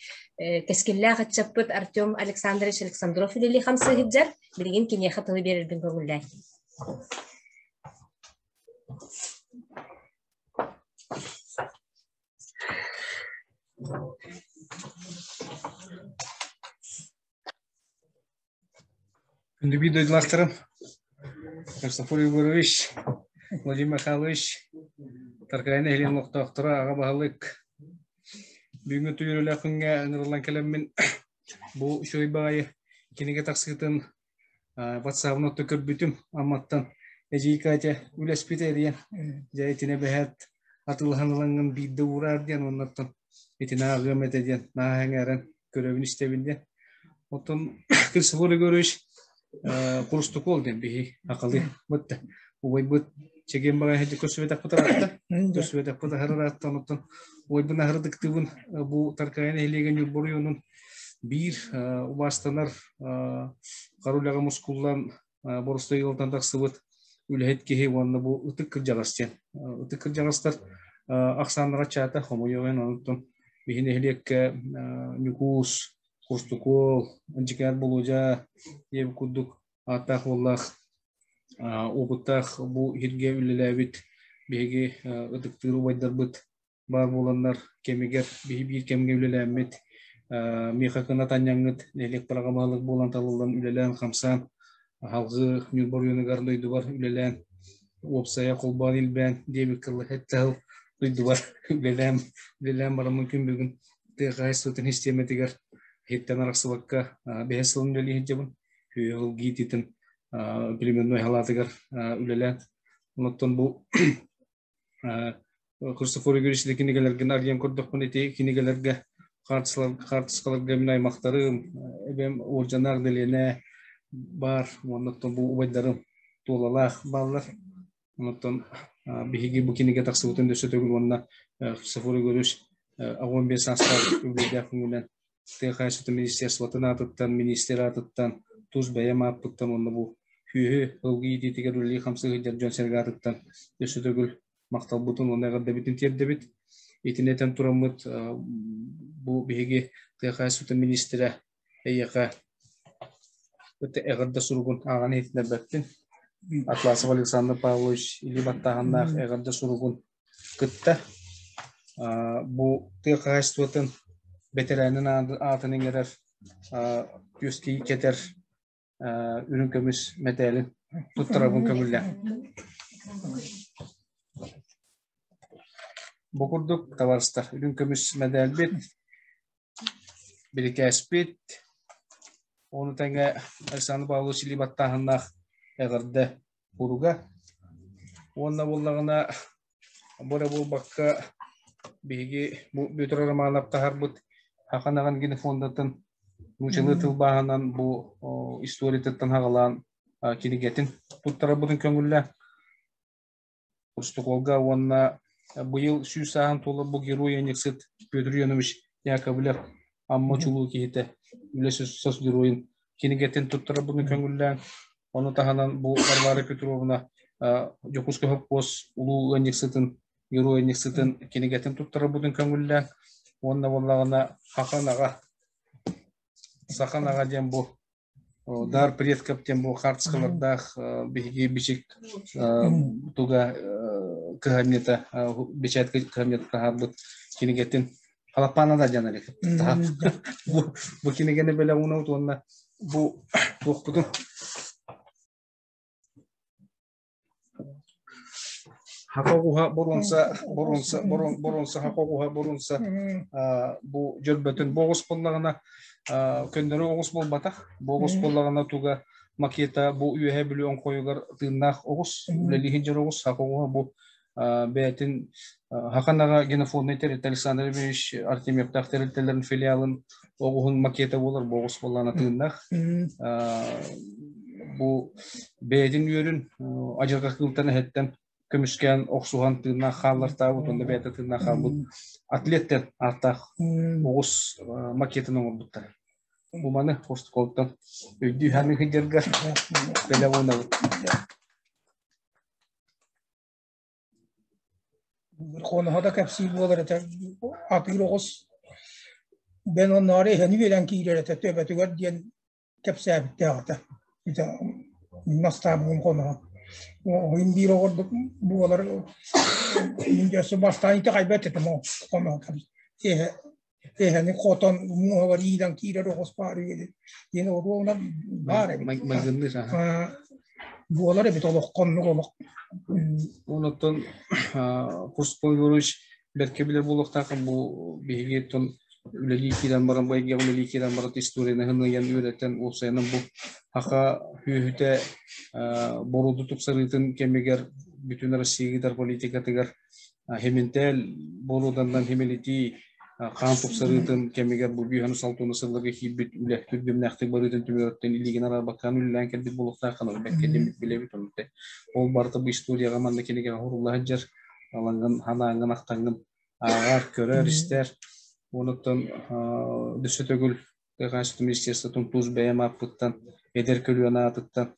кэскиллээх ыччаппыт Артем Александрович Александров үлэлии хамсыы сылдьар. Билигин киниэхэ тылы биэрэрбин көҥүллээн. Күндү биир дойдулаахтарым, Христофор Егорович, Владимир Михайлович, Таркаайы нэһилиэгин олохтоохторо, аҕа баһылык, бүгүҥҥү түөрүүлээх күҥҥэ ыҥырыллан кэлэммин бу үчүгэй баҕайы кинигэ тахсыытын ватсабын отто көрбүтүм Амматтан эдьиий Катя үлэспитэ эрийэн дьэ итинэ бэһээт атыылаһан ылаҥҥын биирдэ уураар диэн уоннаттан итинэ ааҕыам этэ диэн наһаа эҥээрэн көрөбүн истэбин диэн оттон Христофор Егорович Курустукуол диэн биһи акалы бытта убайбыт чэгиэн баҕайы көрсүбэтэхпит ыраатта көрсүбэтэхпит аһар ыраатта онуттан убайбын аһардыктыыбын бу Таркаайы нэһилиэгин Ньурба оройуонун биир убаастанар хара үлэҕэ мускуллан боростуой ыалтан тахсыбыт үлэһит киһи уонна бу ытык кырдьаҕас диэн. Ытык кырдьаҕастар ахсааннара чаата хомойуоҕун онтон биһи нэһилиэккэ Ньукуус, Кустукуол, Дьикээр Болуодьа диэбит курдук ааттаах уоллаах. Опыттаах бу иһиргэ үлэлээбит биһиги ытыктыыр убайдарбыт баар буоланнар кэмигэр биһи биир кэмҥэ үлэлээммит миэхэ кынат анньаҥҥыт нэһилиэк баһылык буолан талыллан үлэлээн-хамсаан аһалгы Ньурба оройуонугар дойдубар үлэлээн уопсайа холбоон илбээн диэбит кылла эттэһил дойдубар үлэлээн үлэлээн бараммын күн бүгүн тыа хаһаайыстыбатын систиэмэтигэр иһиттэн арахсыбакка бэһис сылын үлэлии сылдьабын. Үөһүл гиититин племенной халаатыгар үлэлээн онуттан бу Христофор Егорович кинигэлэргин арыйан көрдөхпүнэ ити кинигэлэргэ хаартыскаларга мин аймахтарым, эбэм Уолдьанаах Дэлиэнэ баар, уонна бу убайдарым Туолалаах бааллар. Онтон биһиги бу кинигэ тахсыбытын өссө төгүл уонна Христофор Егорович 15 саастаах үбүлүйдээх күнүнэн тыа хаһаайыстыбатын министерствотын аатыттан, министр аатыттан, тус бэйэм ааппыттан уонна бу сүөһү ылгы иитиитигэр үлэлии-хамсыы сылдьар дьон-сэргэ аатыттан өссө төгүл махталбытын уонна эҕэрдэбитин тиэрдэбит. Итини этэн тураммыт бу биһиги тыа хаһаайыстыбатын министрэ эйиэхэ эҕэрдэ суругун ааҕан иһитиннэрбэппин. Атласов Александр Павлович илии баттааһыннаах эҕэрдэ суругун кытта бу тыа хаһаайыстыбатын бэтэрээнин аатын иҥэрэр күөскии кэтэр үрүҥ көмүс мэтээлин туттарабын көҥүллээх. Бу курдук табаарыстар үрүҥ көмүс мэдээлбит бирикээспит ону тэҥэ Александр Павлович илии баттааһыннаах эҕэрдэ куруга уонна буоллаҕына бу эрэ буолбакка биһиги бу Петр Романов таһарбыт Хахан аҕан генофондатын нуучалыы тылбааһынан бу историятыттан хаҕалаан кинигэтин туттарарбытын көҥүллээн Устукуолга уонна быйыл 100 сааһын туолар бу герой ыанньыксыт Петр Ионович Яковлев Амма чулуу киһитэ үлэ сос геройун кинигэтин туттарарбытын көҥүллээн, ону таһынан бу Варвара Петровна Дьокуускай сопхуос улуу ыанньыксытын герой ыанньыксытын кинигэтин туттарарбытын көҥүллээн уонна буоллаҕына Хахан аҕа Сахан аҕа диэн бу Дар предков диэн бу хаартыскалардаах биһиги бичик туга кыһамньыта бэчээт кыһамньыта таһаарбыт кинигэтин халаппаана да диэн бу кинигэни бэлэх уунабыт уонна бу туохпутун Хакогуһа боруонса боруонса боруонса хакогуһа боруонса бу дьөрбөтүн бу оҕус буоллаҕына көннөрү оҕус буолбатах бу оҕус буоллаҕына туга макета бу үөһэ бүлүү оҥхойугар тыыннаах оҕус үлэлииһин дьөр оҕус хакогуһа бу бэйэтин Хаканаҕа генофондный тэрилтэ Александр Ильич Артемьевтаах тэрилтэлэрин филиалын оҕуһун макета буолар бу оҕус буоллаҕына тыыннаах бу бэйэтин үөрүн адьырҕа кыылтан эһэттэн көмүскээн охсуһан тыыннаах хааллартаабыт уонна бэйэтэ тыыннаах хаалбыт атлеттен ааттаах оҕус макетын оҥорбуттар. Бу маны хостуколтан өйдүү ханыхы дьаргар бэлэх уунабыт. Хоноһо да кэпсиир буолар этэ атыыр оҕус бэн онноору эһэни үөрэн киирэр этэ төбөтүгэр диэн кэпсээбиттээх этэ. Ити настаабыгым хоноһо. Оҕуйум биир оҕордук буолар мин өссө бастаан итэҕэйбэт этим ол хоноһо эһэ эһэни хотон муоһугар иилэн киирэр оҕус баар үһү диэн оруолуна баар эбит. Майгынныыр Буолар эбит олоххо оннук олох. Онуттан Курспой Егорович бэркэ билэр буолуохтаах бу биһиги оттон үлэлии киирэн баран бу эйгэҕэ үлэлии киирэн баран историяны ыйан үөрэтэн уопсайынан бу саха сүөһүтэ боруоду тупсарыытын кэмигэр бүтүн Россия ыытар политикатыгар химинтээл боруоданнан химилитии хаан тупсарыытын кэмигэр бу бүүһэни салтууну сылларга киирбит үлэ түргэмнээхтик барыытын түмүгүттэн илиигин араарбаккаан үлэлээн кэлбит буолуохтаах ханан бэккэ дэммит билэбит онно ол барыта бу историяҕа манна кинигэҕэ уһурулла сылдьар алаҥҥын ханааңҥын ахтаҥҥын ааҕар, көрөр, истэр. Онуттан өссө төгүл Тыа министерствотын тус бэйэм ааппыттан, эдэр көлүөнэ аатыттан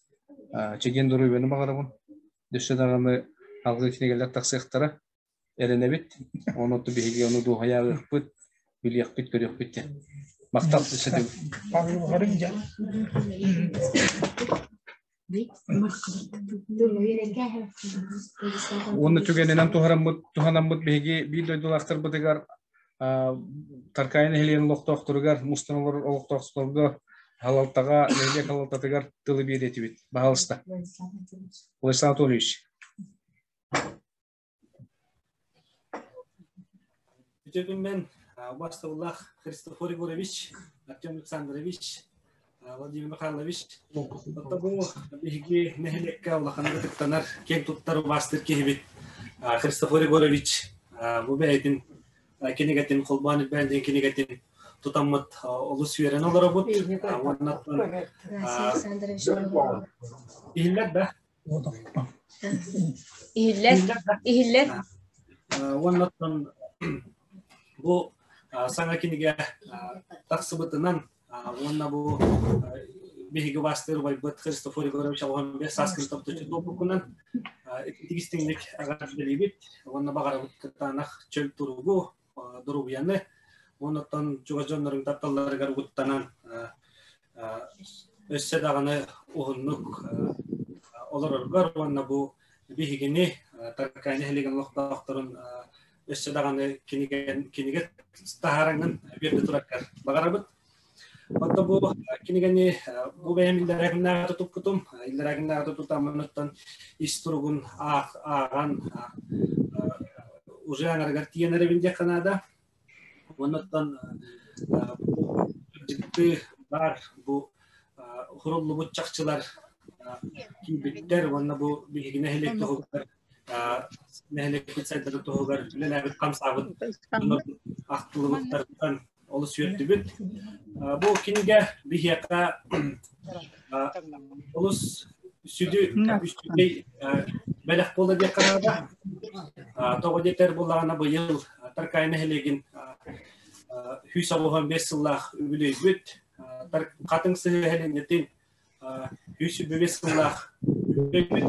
чэгиэн доруобуйаны баҕарабын. Өссө даҕаны алгыы кинигэлэр тахсыахтара. Эрэнэбит. Онон биһиги ону дуоһайаарыахпыт, билиэхпит, көрүөхпүт диэн. Махтал өссө төгүл. Уонна түгэнинэн туһараммыт туһанаммыт биһиги биир дойдулаахтарбытыгар Таркаайы нэһилиэгин олохтоохторугар мустан олорор олохтоохторго халалтаҕа нэһилиэк халалтатыгар тылы биэриэтибит. Баһаалыста. Владислав Анатольевич. Үтүө күнүнэн убаастабыллаах Христофор Егорович, Артем Александрович, Владимир Михайлович. Оттон бу биһиги нэһилиэккэ улаханнык ытыктанар, киэн туттар убаастыыр киһибит Христофор Егорович бу бэйэтин кинигэтин холбоон илбээн диэн кинигэтин тутаммыт олус үөрэн олоробут. Уонна иһиллэр да? Иһиллэр. Иһиллэр. Уонна бу саҥа кинигэ тахсыбытынан уонна бу биһиги убаастыыр убайбыт Христофор Егорович Алҕамбек сааскын топточу туолбуккунан итиги-истиҥник эҕэрдэлиибит уонна баҕарабыт кытаанах чөл туругу, доруобуйаны уонна оттон чугас дьоннорун тапталларыгар угуттанан өссө даҕаны уһуннук олороргор уонна бу биһигини Таркаани нэһилиэгин олохтоохторун өссө даҕаны кинигэ таһаараҥҥын биэрдэ тураргар баҕарабыт. Онто бу кинигэни бу бэйэм иллэрээкиннээҕи туппутум. Иллэрээкиннээҕи тутаммыныттан ис туругун ааҕан уже аҥарыгар тиийэн эрэбин диэххэ наада. Оннуттан дьикти баар бу хуруллубут чахчылар киирбиттэр уонна бу биһиги нэһилиэк туһугар нэһилиэкпит сайдарын туһугар үлэлээбит хамсаабыт ахтыллыбыттартан олус үөрдүбүт. Бу кинигэ биһиэхэ олус сүдү үчүгэй бэлэх буолла диэххэ наада. Тоҕо диэтэр буоллаҕына быйыл Таркаай нэһилиэгин 195 сыллаах үбүлүөйбүт Хатыҥ Сыһыы нэһилиэнньэтин 125 сыллаах үбүлүөйбүт.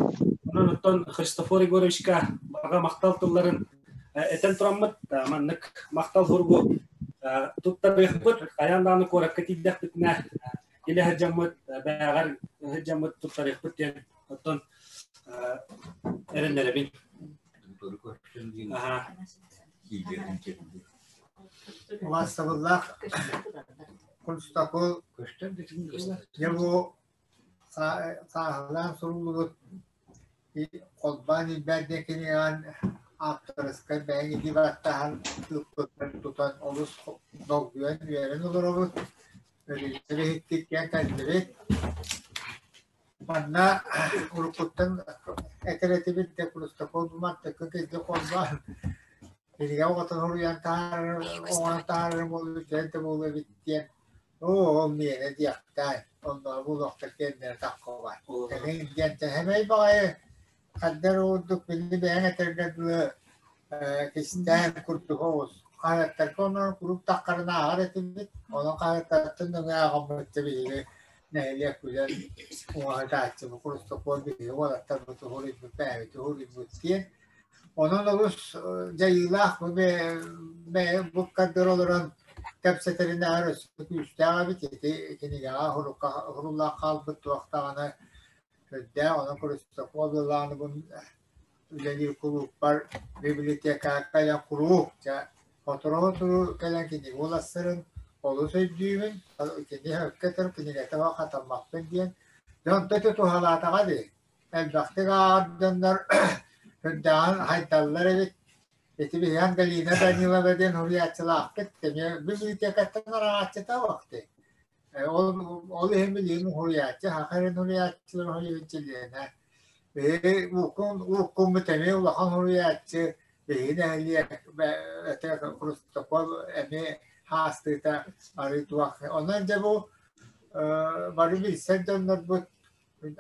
Онон оттон Христофор Егоровичка барҕа махтал тылларын этэн тураммыт маннык махтал суругу туттарыахпыт. Хайаан даҕаны куоракка тиийдэхпитинэ илэ сылдьаммыт, бээҕэр сылдьаммыт туттарыахпыт диэн оттон эрэннэрэбин. Убаастабыллаах Кунстакул дьэ бу сааһылаан суруллубут холбоон илбэт диэн кинигэҕин ааптарыскай бэйэҥ илии баттаһан ыыппыккын тутан олус долгуйан үөрэн олоробут. Өрүһүннэр иһиттик кэллибит. Манна уруккуттан этэр этибит да Христофор мантыкы килди холбоон кинигэ оҕотун суруйан таһаарар оҥорон таһаарар буолбут да буолуо эбит диэн оо ол миэнэ диэхтээн оннооҕу булуохтар киэннэрэ таххыбат кэлин диэн тэһэмэй баҕайы хаддар уурдук били бэйэҥ этэргэ дылы кистээн курдук оҕус хаһыаттарга онон куруук таххарына ааҕар этибит онон хаһыаттартан нөҥүө ааҕаммыт биһиги нэһилиэк күлэн уҥаһытааччы бу Христофор биһиги уолаттарбыт уһуруйбут бэйэбит уһуруйбут диэн онон олус дьайыылаах бу бу кардыр олорон кэпсэтэринээҕэр өссө күүстээх эбит ити кинигэҕэ суруллан хаалбыт туох даҕаны үрдээх онон Христофор Ивановын үлэлиир кулууппар библиотекаҕа кэлэн куруук дьэ сотору-сотору кэлэн кинигэ уларсарын олус өйдүүбүн кини сөпкө этэр кинигэтэ хатаммаппын диэн дьэ онто ити туһалаатаҕа дии элбэхтик ааҕар дьоннор үрдээҕин хайдаллар эбит ити биһиги Галина Данилова диэн суруйааччылаахпыт эмиэ библиотекаттан араҕааччыта уох дии ол ол иһин билигин уһуйааччы саха эрин уһуйааччылар уһуйааччылыына биһиги ууккуммут эмиэ улахан уһуйааччы биһиги нэһилиэк Христофор эмиэ хаастыыта арыы туох онон дьэ бу бары билсэр дьоннорбут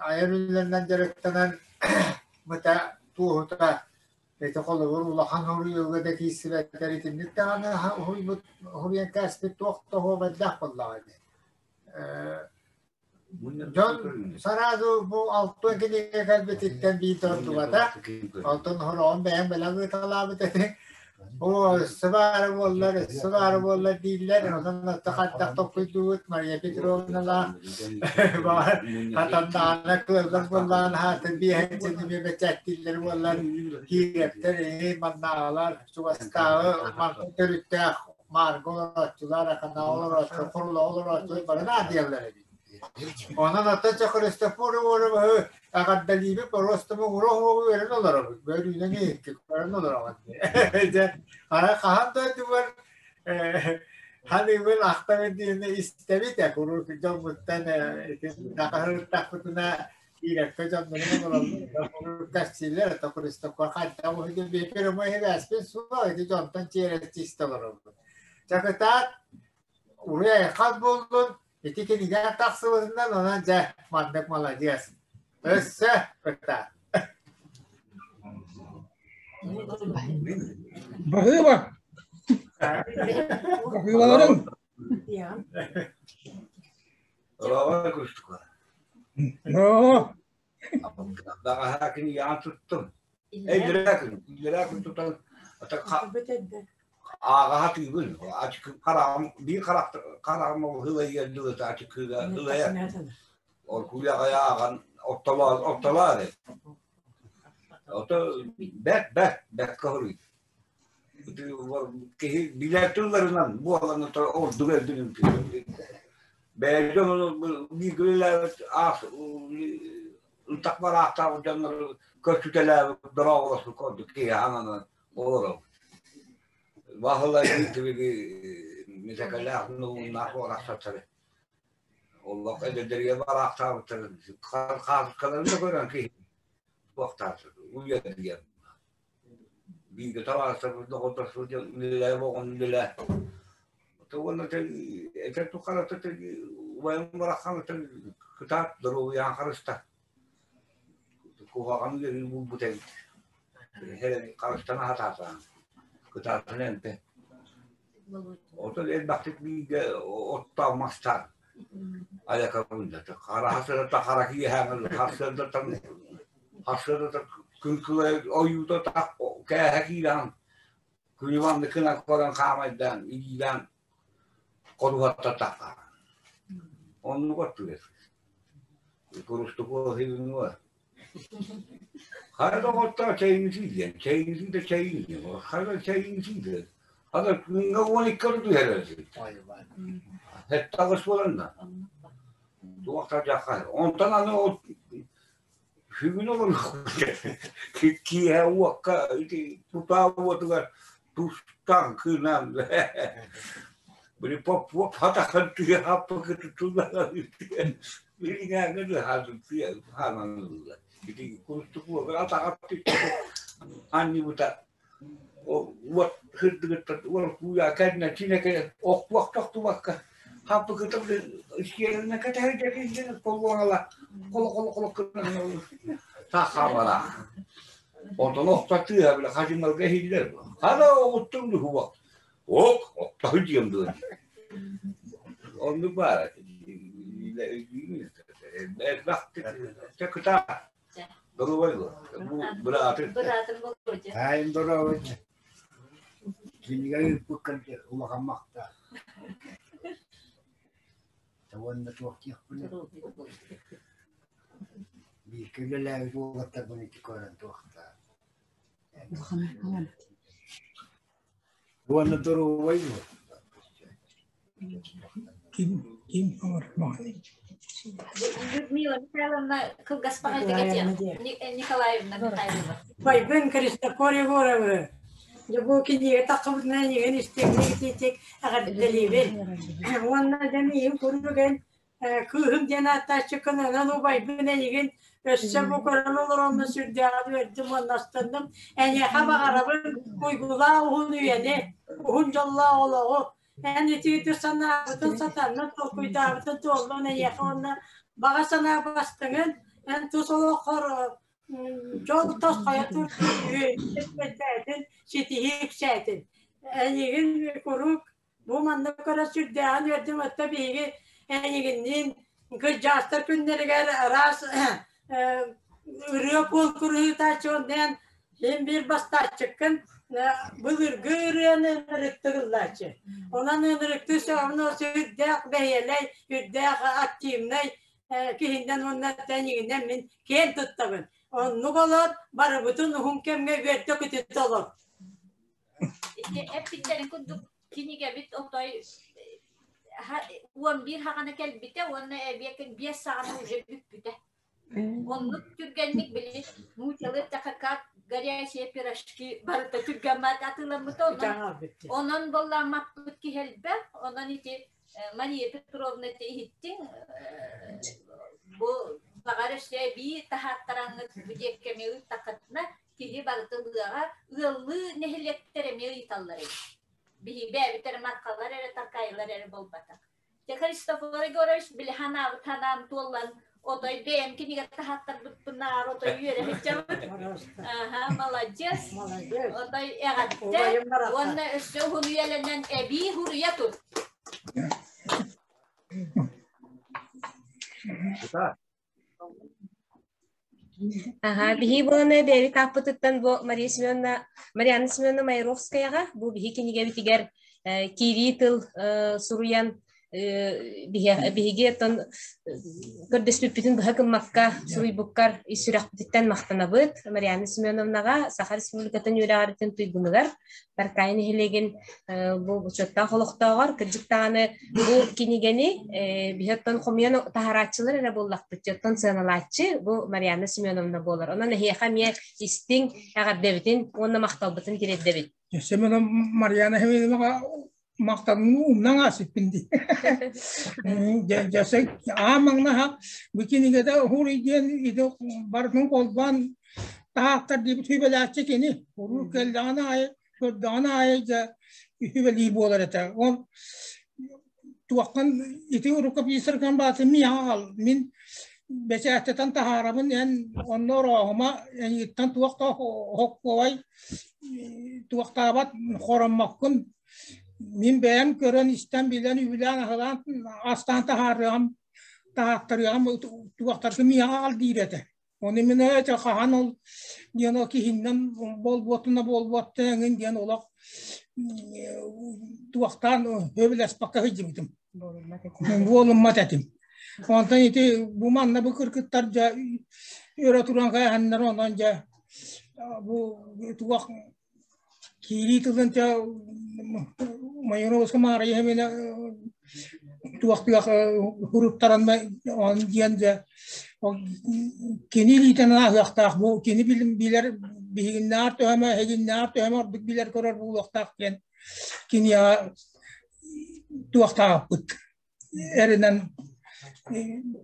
айар үлэлэринэн дьарыктанан мыта туоһута ити холобур улахан уһуйууга да киирсибэттэр итинник даҕаны уһуйбут уһуйан кээспит туох да оһуобайдаах буоллаҕа ини дьон сразу бу алтан кинигэ кэлбититтэн биир да ордубата онтон хороҕун бэйэҥ бэлэм ыыталаабыт этиҥ. Оо, өссө баара буоллар, өссө баара буоллар дииллэр, онон отто хайдах толкуйдуубут Мария Петровналаах баҕар хатаннаҕына кыаллар буоллаҕына хаатын биэһэнчини эмиэ бэчээттииллэр буоллар киирэптэр эһи маннааҕылар чугастааҕы мантан төрүттээх маарга олорооччулар, Аканаҕа олорооччулар, Хорулаҕа олорооччулар бары наадыйаллар эбит. Онон ата чэ Христофор Егоровиһы эҕэрдэлиибит просто муҥура оһуоҕу үөрэн олоробут. Бөрүүнэн иһикки көрөн олороҕун. Дьэ, арай хаһан да өтүгэр ханыыбын ахтабын диэни истэбит ээ куруук дьоммуттан ити накаһырыттахпытына киирэккэ дьоннорун олороллор кэпсииллэр это Христофор хайдах уһуйдун биэпир ымы иһибээспин суох ити дьонтон тиэрэччи истэ олоробут. Чакытаат уруй айхал буоллун Ити кинигэ тахсыбытынан онон дьэ маннык маладьыас. Өссө кытта. Баһыыба! Баһыыбаларыҥ! Ылаҕа кустука. Ноо! Даҕаһаа кинигэҕин туттум. Эй, дирээкин тутан ааҕаһа тыыбын. Хараҕым, биир хараҕым ылайыар дылыта ачыкыыга ылайар. Оркуйаҕа ааҕан оттолоор Ото бэт бэт бэт көһөрүй. Киһи билэр тылларынан буолан ордук эрдинин Бэйдэн ону биир күнүлээбит ынтах бараахтаабыт дьоннору көрсүтэлээбит дорооболоспут курдук киһи ананан олоробут. Баһылай тибиги мисэкэлээх нууннаах барахсаттары олох эдэрдэргэ бараахтаабыттарын хаартыскаларын да көрөн киһи туохтаатыр уйадыйар. Бииргэ табаарыстарбыт доҕордоспут дьон үлэлээ оҕон үлэлээ. Уонна этэр тухары убайым барахсан кытаат доруобуйаҕын харыста. Куһаҕан ыарыы булбут эбит. Харыстана сатаатаҕын. Кытаатын эмпэ. Отон элбэхтик бииргэ оттоох мастаан айакабын да хараха сырата хара киэһээҥи харсыардаттан харсыардата күн кылай ойуута так кээһэ киирэн күнү кына көрөн хаамайдаан илиилээн хоруһаттатахха оннук оттугар курустуку хилинуа Хайа доҕоттоор чэйиҥҥитин диэн, чэйиҥҥитин да чэйиҥ диэн, хайа чэйиҥҥитин диэн. Аны күҥҥэ 12 түһэрэр Сэттэ буоланна. Туох да дьахха. Онтон аны ол сүгүн олорон киэһэ уокка ити тутаа уотугар тустан кыынан били поп поп хатахан түһэ хаппыкы тутуллан Ити курустук атаҕар анньыбыта уот сырдыгыттан уол кэннэ чинэкэ охтуох тохтубакка хаппыкыта сиэринэ кэтэһэр колуоҥала холо холо холо кынан сахабара онтон охто тыа бile хажымалга иһиллэр хана оҕуттум дуһуок ок охтоһу диэм дуо Оннук баара. Кытаа. Доруобай бу быраатын. Быраатын Володя. Таайым доруобай. Кинигэ ыыппыккын улахан махтал. Уонна туох диэхпиний? Бииргэ үлэлээбит уолаттарбын ити көрөн туохтаа. Уонна доруобай дуо? Ким ким оҥорбоҕой? Людмила Михайловна кылгас баҕайытык этиэх. Николаевна Михайлова. Байбын Христофор Егоровы. Дьэ бу кинигэ таххыбытынан эйигин истиҥник итиитик эҕэрдэлиибин. Уонна дьэ миигин куруук эн кыыһым диэн ааттааччыккын онон убайбын эйигин өссө бу көрөн олороммун сүрдээҕин үөрдүм уонна астынным. Эйиэхэ баҕарабын уйгулаах уһун үйэни, уһун дьоллоох олоҕу. Эн ити санаабытын сатаннын, толкуйдаабытын туоллун эйиэхэ уонна баҕа санаа бастыҥын, эн тус олоххор дьол тосхойо турдун, ситиһии үксээтин. Эйигин куруук Бу манна көрө сүрдээҕин үөрдүм өттө биһиги эйигинниин кырдьаҕастар күннэригэр араас ырыа куонкуруһу ыытааччы оннуйан Син биир бастааччыккын былыргы ырыаны ынырыктырыллааччы. Онон ынырыктыы сөҕүн үрдээх бэйэлэй, үрдээх активнай киһиннэн уонна тэниҥинэн мин киэн туттабын. Оннук олор барыбытын уһун кэмҥэ үөрдэ көтүтэ олор. Ити эппиттэрин курдук кинигэбит отой 11 хаҕана кэлбитэ уонна эбиэкин 5 саҕана уже бүппүтэ. Оннук түргэнник били нуучалыы эттэххэ как горячие пирожки барыта түргэммат атыыламмыта онон онон боллааммаппыт киһи элбэх онон ити Мария Петровна ити иһиттиҥ бу баҕар өссө эбии таһааттараҥҥыт бу диэккэ эмиэ ыыттаххытына киһи барыта ылыаҕа ыаллыы нэһилиэктэр эмиэ ыйыталлар эбит биһиги бэйэбит эрэ мархалар эрэ таркаайылар эрэ буолбатах Дьэ Христофор Егорович били ханаабыт ханаам туоллан отой бэйэм кинигэ таһааттарбыппынаар отой үөрэ сылдьабыт. Аха, молодец. Отой эҕэрдэ уонна өссө уһун үйэлэнэн эбии хуруйа тут. Аха, биһи буолана бэйэбит ааппытыттан бу Мария Семеновна, Марианна Семеновна Майоровскаяҕа бу биһи кинигэбитигэр киирии тыл суруйан биһиги оттон көрдөспүппүтүн быһа гыммакка суруйбуккар ис сүрэхпититтэн махтанабыт Марианна Семеновнаҕа Саха Республикатын үөрэҕиритин туйгунугар Таркаайы нэһилиэгин бу бочуоттаах олохтооҕор кырдьык даҕаны бу кинигэни биһи оттон хомуйан таһарааччылар эрэ буоллахпыт оттон сыаналааччы бу Марианна Семеновна буолар. Онон эһиэхэ эмиэ истиҥ эҕэрдэбитин уонна махталбытын тириэрдэбит. Семенов Марьяна Семеновнаҕа махталын умнан аасыппын дии. Дьэ аа маҥнаһа бу кинигэтэ уһуруй диэн ити барытын холбоон таһааттар диэбит сүбэлээччи кини уруу кэллэҕин аайы көрдөҕүн аайы дьэ сүбэлии буолар этэ. Ол туоххан ити рукописарган баатын миэхэ аҕал мин бэчээттэтэн таһаарабын эн онно орооһума эйигиттэн туох да хоккуобай туохтаабат хороммоккун мин бэйэм көрөн истэн билэн үбүлээн аһылаан астаан таһаарыаҕым таһааттарыаҕым туохтаргын миэхэ аҕал диир этэ Оны мин эти хаһан ол диэн ол киһиннэн буолбуотуна буолбуотта эҥин диэн олох туохтаан өбүлэспэккэ сылдьыбытым. Буолуммат этим. Онтон ити бу манна бу кыргыттар дьэ өрө туран кээһэннэр онон дьэ бу туох Киирии тылын те Майоровска Маарыйа эмиэ туох-туох хуруттаран он диэн дьэ кини илиитин ааһыахтаах бу кини билэр биһигиннээр төһөмө эһигиннээр төһөмө ордук билэр көрөр буолуохтаах диэн киниэхэ туохтаахпыт эринэн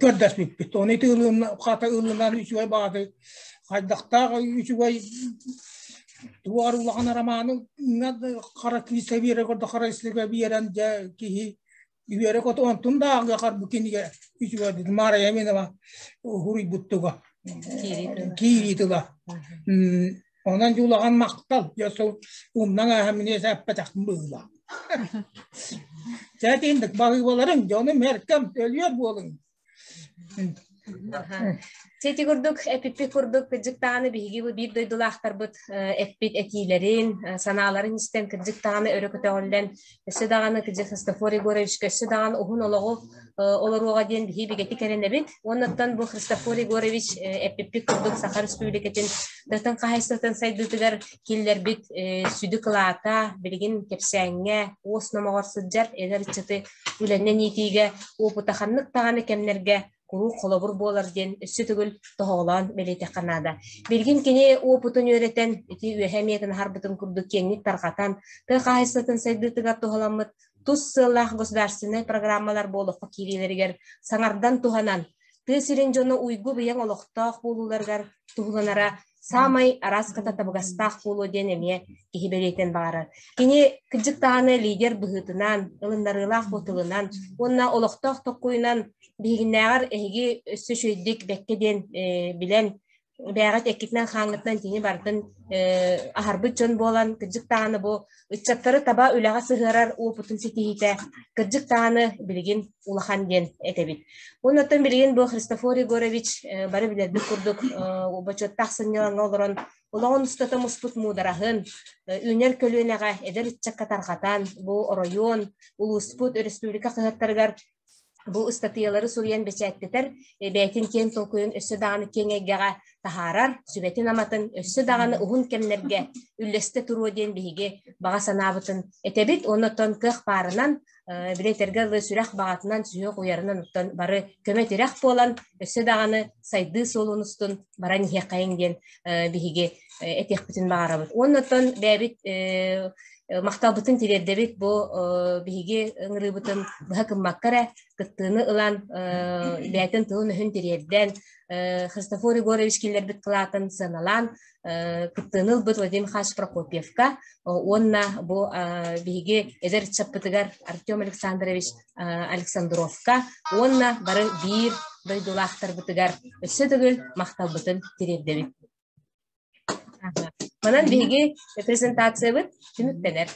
көрдөспүппүт. Оны ити хата ылынан үчүгэй баҕаты хайдахтаах үчүгэй туар улахан романы хара киисэ биэрэ көрдө хара ислигэ биэрэн дьэ киһи үөрэ кото онтун да ааҕыахар бу кинигэ үчүгэй Мария Минова хуруйбуттуга киирии тыла Онон дьулаҕан махтал, дьэ сол умнаҥ ааһаммын эппэтэхпин быһыылаах. Чэ итинник баһыыбаларыҥ, дьонум эркэм, өлүөр буолуҥ. Сити курдук, эпиппит курдук кырдьык даҕаны биһиги бу биир дойдулаахтарбыт эппит этиилэрин, санааларын истэн кырдьык даҕаны өрө көтөҕүллэн, өссө даҕаны кырдьык Христофор Егоровичка өссө даҕаны уһун олоҕу олоруоҕа диэн биһи бигэтик эрэнэбит. Уоннаттан бу Христофор Егорович эппиппит курдук Саха Республикатын тыатын хаһаайыстыбатын сайдыытыгар киллэрбит сүдү кылаата билигин кэпсээҥҥэ уос номоҕор сылдьар эдэр ыччаты үлэнэн иитиигэ уопута ханнык даҕаны кэмнэргэ куруук холобур буолар диэн өссө төгүл тоһоҕолоон бэлиэтэххэ наада. Билигин кини уопутун үөрэтэн, ити үөһэ эмиэ гынаһарбытын курдук киэҥник тарҕатан, тыа хаһаайыстыбатын сайдыытыгар туһаламмыт тус сыаллаах государственнай программалар буолуохха киириилэригэр саҥардан туһанан, тыа сирин дьоно уйгу-быйаҥ олохтоох буолууларыгар туһуланара саамай араас хата табыгастаах буолуо диэн эмиэ киһи бэлиэтэн баҕарар. Кини кырдьык даҕаны лидер быһыытынан, ылыннарыылаах тылынан уонна олохтоох токкуйунан биһигиннээҕэр эһиги өссө үчүгэйдик бэккэ диэн билэн. бэйэҕит эккитинэн хааҥҥытынан итини барытын аһарбыт дьон буолан, кырдьык даҕаны бу ыччаттары таба үлэҕэ сыһыарар уопутун ситиһиитэ кырдьык даҕаны билигин улахан диэн этэбит. Оннуттан билигин бу Христофор Егорович бары билэрбит курдук бочуоттаах сынньалаҥҥа олорон олоҕун устата муспут муудараһын үүнэр көлүөнэҕэ эдэр ыччакка тарҕатан бу оройуон, улууспут, өрөспүүбүлүкэ хаһыаттарыгар Бу ыстатыйалары суруйан бэчээттэтэр, бэйэтин киэҥ толкуйун өссө даҕаны киэҥ эйгэҕэ таһаарар, сүбэтин-аматын өссө даҕаны уһун кэмнэргэ үллэстэ туруо диэн биһиги баҕа санаабытын этэбит. Уонна оттон кыах баарынан, били этэргэ дылы сүрэх баҕатынан, сүһүөх уйарынан оттон бары көмө-тирэх буолан, өссө даҕаны сайдыы суолун устун баран иһиэххэйиҥ диэн биһиги этиэхпитин баҕарабыт. Уонна оттон бэйэбит Махталбытын тириэрдэбит бу биһиги ыҥырыыбытын быһа гыммакка эрэ кыттыыны ылан бэйэтин тылын-өһүн тириэрдэн Христофор Егорович киллэрбит кылаатын сыаналаан кыттыыны ылбыт Владимир Михайлович Прокопьевка уонна бу биһиги эдэр ыччаппытыгар Артем Александрович Александровка уонна бары биир дойдулаахтарбытыгар өссө төгүл махталбытын тириэрдэбит. Манан биһиги презентациябыт түмүктэнэр.